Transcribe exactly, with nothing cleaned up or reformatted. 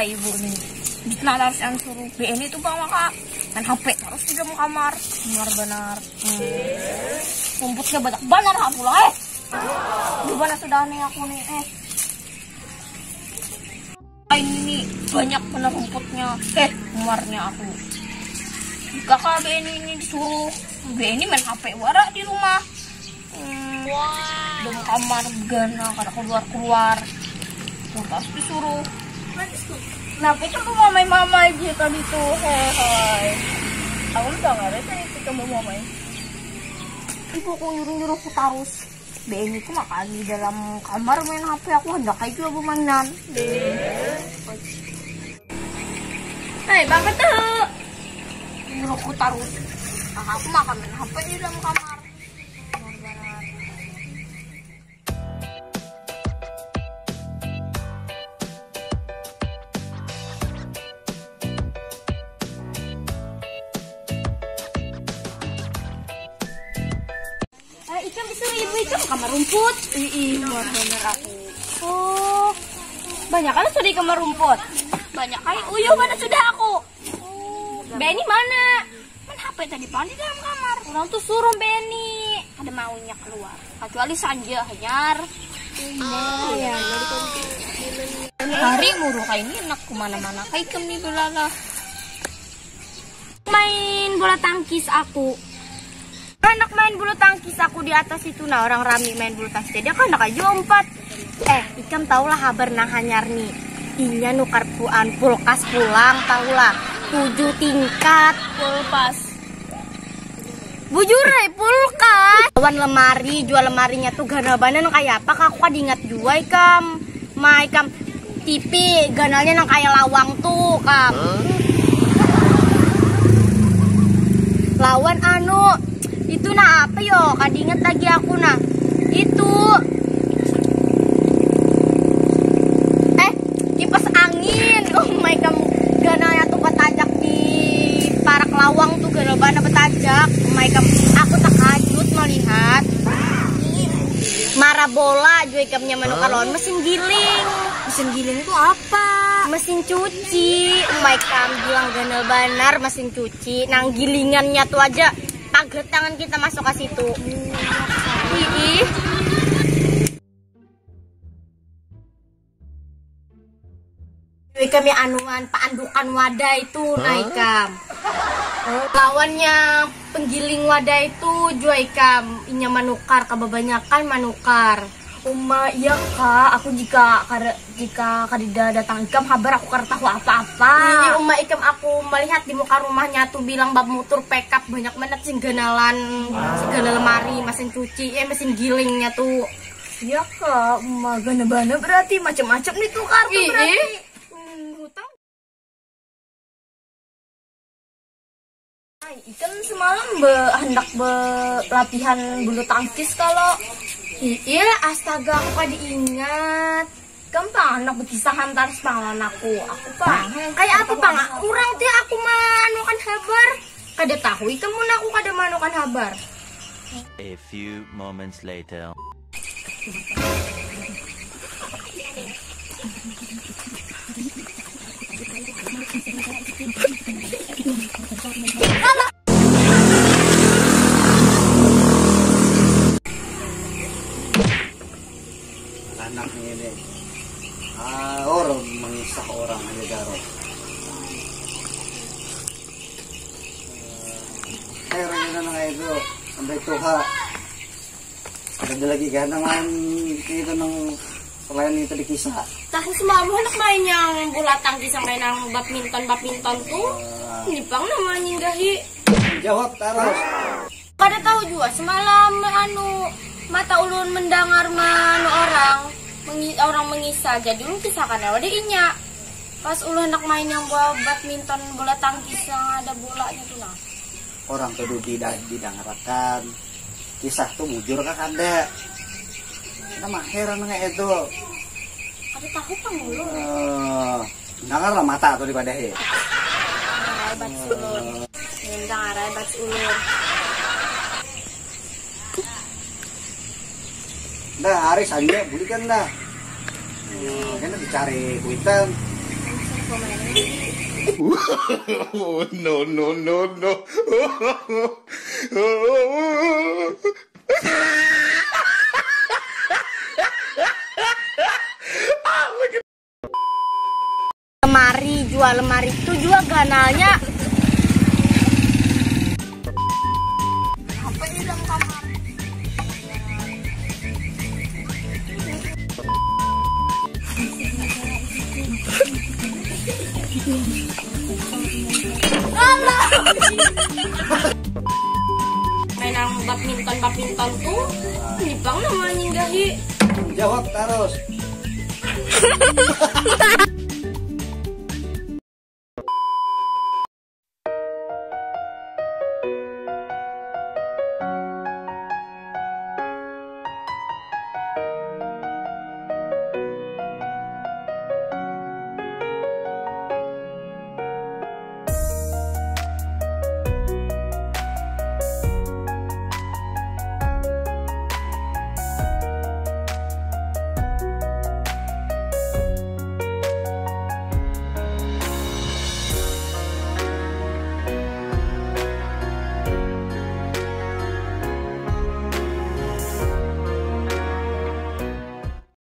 Ibu nih, nah, harus yang suruh B N itu bang maka main H P terus di dalam kamar. Benar-benar. Hmm. Rumputnya banyak benar ha pula eh. Di mana sudah nih aku nih eh. Ini banyak benar rumputnya. Eh, muarnya aku. Kakak B N ini disuruh. B N ini main H P wara di rumah. Hmm, wow. Dalam kamar gana kada keluar-keluar. Terus disuruh. Kenapa itu mau mamai-mamai gitu tadi tuh? Hei, hei. Aku udah nggak ada tadi itu kamu mamai. Ibu aku nyuruh-nyuruh aku terus. B N itu makan di dalam kamar main H P aku hendak kayak itu aku mainan. Hei, bangun tuh. Nyuruh aku terus. Nah, aku makan main H P di dalam kamar. Eh, ikam disuruh ibu ikam kamar rumput. Ih, ih, muat bener aku. Oh, banyak kan sudah kamar rumput. Banyak kali. Uyuh mana sudah aku. Beni mana? Mana H P tadi pan di dalam kamar. Orang tuh suruh Beni. Ada maunya keluar. Kecuali Sanja hanyar. Iya, iya, iya. Hari muru kayak ini enak kemana-mana. Kayak ikam nih belala. Main bola tangkis aku. Anak main bulu tangkis aku di atas itu nah, orang rami main bulu tangkis jadi aku anak aja umpat. Eh, ikam tahulah habar nah hanyar nih. Inya nukar puan pulkas pulang tahulah. Tujuh tingkat. Pulpas. Bujur eh, pulkas. Lawan lemari, jual lemarinya tuh gana banan kayak apa kak? Aku kada ingat jua ikam. Ma ikam T V ganalnya nang kayak lawang tuh kam. Lawan anu itu nah apa yo? Kada ingat lagi aku nah. Itu eh kipas angin. Oh my kam ganalnya tuh batajak di parak lawang tuh ganal bana batajak. Oh my kam aku takajut melihat. Marabola jua ikamnya manukar lawan mesin giling. Mesin giling itu apa? Mesin cuci. Umai kam bilang ganal banar mesin cuci. Nang gilingannya tu aja pagat tangan kita masuk ka situ. Hiih. Jua ikam ya anuan paandukan wadai tu nah ikam. Lawannya penggiling wadai tu jua ikam inya manukar kababanyakan manukar. Uma iya kak, aku jika kada jika kadida datang ikam habar aku kada tahu apa-apa. Ini uma ikam aku melihat di muka rumahnya tu bilang bab mutur pekap banyak banget sing ganalan segala lemari mesin cuci eh mesin gilingnya tu. Iya kak, magana bana berarti macam-macam nih tukar tuh berarti. Hmm, hutang. Ai, ikan semalam be hendak be latihan bulu tangkis kalau. Iya, astaga aku kada ingat. Gampang anak berkisah antar sepangalan aku. Aku pang. Kayak apa pang? Orang ti aku manukan habar. Kada tahu ikam mun aku kada manukan habar. A few moments later. Anak ini ah, orang mengisah orang aja garong. Heran kita nang itu sampai tuha. Ada lagi kan nang itu nang selain itu dikisah. Tahu semalam anak main yang bola tangkis yang main yang badminton badminton tuh. Ini pang namanya gahi. Jawab terus. Kada tahu juga semalam anu mata ulun mendengar manu orang mengi, orang mengisah jadi ulun kisahkan awak inya pas ulun hendak main yang bola badminton bola tangkis yang ada bolanya tuh nah. Orang tuh di didangarakan kisah tuh bujur kah kada? Nama heran kayak itu. Ada tahu pang ulun. Uh, dengar lah mata tuh dipadahi. Dengar bat ulun. Dengar bat ulun. Dah hari sanja bulikan dah. Hmm, kena dicari kuitan. No, no, no, no. Lemari, jual lemari itu juga ganalnya. Apa ini dalam kamar? Mainan badminton badminton tuh Jepang namanya gahi. Jawab terus.